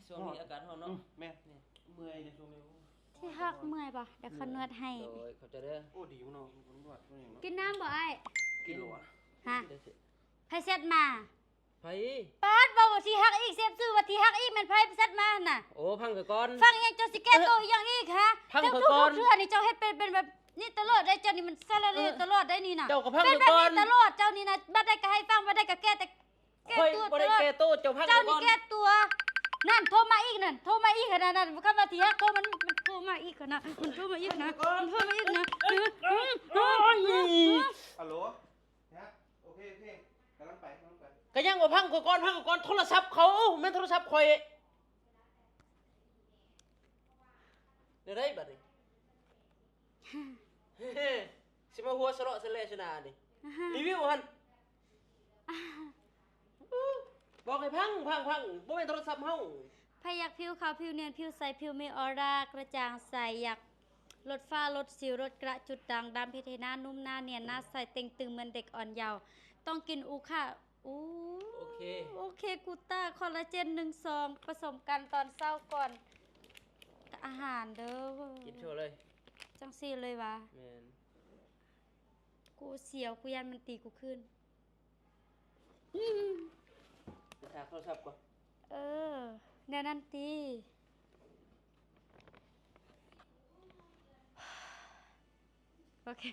ຊ່ວງນີ້ອາກາດຮ້ອນເນາະ. ອືມ ແມ່ນ ນີ້ ເມື່ອຍໃນຊ່ວງນີ້. ທີ່ຮັກເມື່ອຍບໍ່? ດຽວຂ້ອຍນວດໃຫ້. ໂດຍ ຂອບໃຈເດີ. ໂອ້ ດີເນາະ ນວດ ນວດຫຍັງເນາະ. ກິນນ້ຳບໍ່ອ້າຍ? ກິນແລ້ວຫວາ? ຮະ? ໃຜແຊັດມາ? ໃຜ? ປາດ ເວົ້າວ່າທີ່ຮັກອີກ ເສບຊື່ວ່າທີ່ຮັກອີກ ແມ່ນໃຜແຊັດມາຫັ້ນນະ? ໂອ້ ຟັງຂ້ອຍກ່ອນ. ຟັງຫຍັງ? ເຈົ້າຊິແກ້ໂຕອີຫຍັງອີກຫະ? ຟັງຂ້ອຍກ່ອນ. ເຈົ້າທຸກໆເທື່ອນີ້ເຈົ້າເຮັດເປັນ ເປັນແບບນີ້ຕະຫຼອດເດ້. ເຈົ້ານີ້ມັນສາລະເລຕະຫຼອດໄດ໋ນີ້ນະ. ເຈົ້າກໍຟັງຂ້ອຍກ່ອນ. ເປັນແບບນີ້ຕະຫຼອດ ເຈົ້ານີ້ນະ. ບັດໃດກໍໃຫ້ຟັງ ບັດໃດກໍແກ້ແຕ່ ແກ້ຕົວຕະຫຼອດ. ຂ້ອຍບໍ່ໄດ້ແກ້ໂຕ ເຈົ້າຟັງຂ້ອຍກ່ອນ. ເຈົ້ານີ້ແກ້ຕົວ. ນັ້ນ ໂທມາອີກນັ້ນ ໂທມາອີກຫັ້ນນະ. ນັ້ນ ຄຳວ່າທີ່ຮັກໂທ ມັນ ມັນໂທມາອີກຫັ້ນນະ. ມັນໂທມາອີກນະ. ມັນໂທມາອີກນະ. ໂອ້ຍ ໂອ້ຍ ໂອ້ຍ ໂອ້ຍ ໂອ້ຍ. ຮັລໂຫຼ. ຮະ ໂອເຄ ໂອເຄ ກຳລັງໄປ ກຳລັງໄປ. ກະຍັງບໍ່ຟັງຂ້ອຍກ່ອນ ຟັງຂ້ອຍກ່ອນ. ໂທລະສັບເຂົາ ແມ່ນໂທລະສັບຂ້ອຍ. ແນວໃດບັດນີ້? ຊິມາຫົວສະເລາະສະແລຊະນານີ້. ຣີວິວຫັ້ນ. ບອກໃຫ້ພັງ ພັງ ພັງ ບໍ່ແມ່ນໂທລະສັບເຮົາ. ໃຜຢາກຜິວຂາວ ຜິວນຽນ ຜິວໃສ ຜິວມີອອຣາກະຈ່າງໃສ ຢາກລົດຝ້າ ລົດສິວ ລົດກະຈຸດດ່າງດຳ ເຮັດໃຫ້ໜ້ານຸ້ມ ໜ້ານຽນ ໜ້າໃສ ເຕ່ງຕຶງເໝືອນເດັກອ່ອນເຍົາ ຕ້ອງກິນອູຄາ ອູ ໂອເຄ ໂອເຄ ກູຕ້າ ຄໍລາເຈນ ໜຶ່ງ ສອງ ປະສົມກັນຕອນເຊົ້າກ່ອນອາຫານເດີ. ກິນໂຊເລີຍ ຈັ່ງຊີ້ເລີຍຫວາ? ແມ່ນ. ກູສຽວ ກູຢ້ານມັນຕີກູຄືນ. ໄປຊາກໂທລະສັບກ່ອນ. ເອີ ແນວນັ້ນຕິ. ໂອເຄ.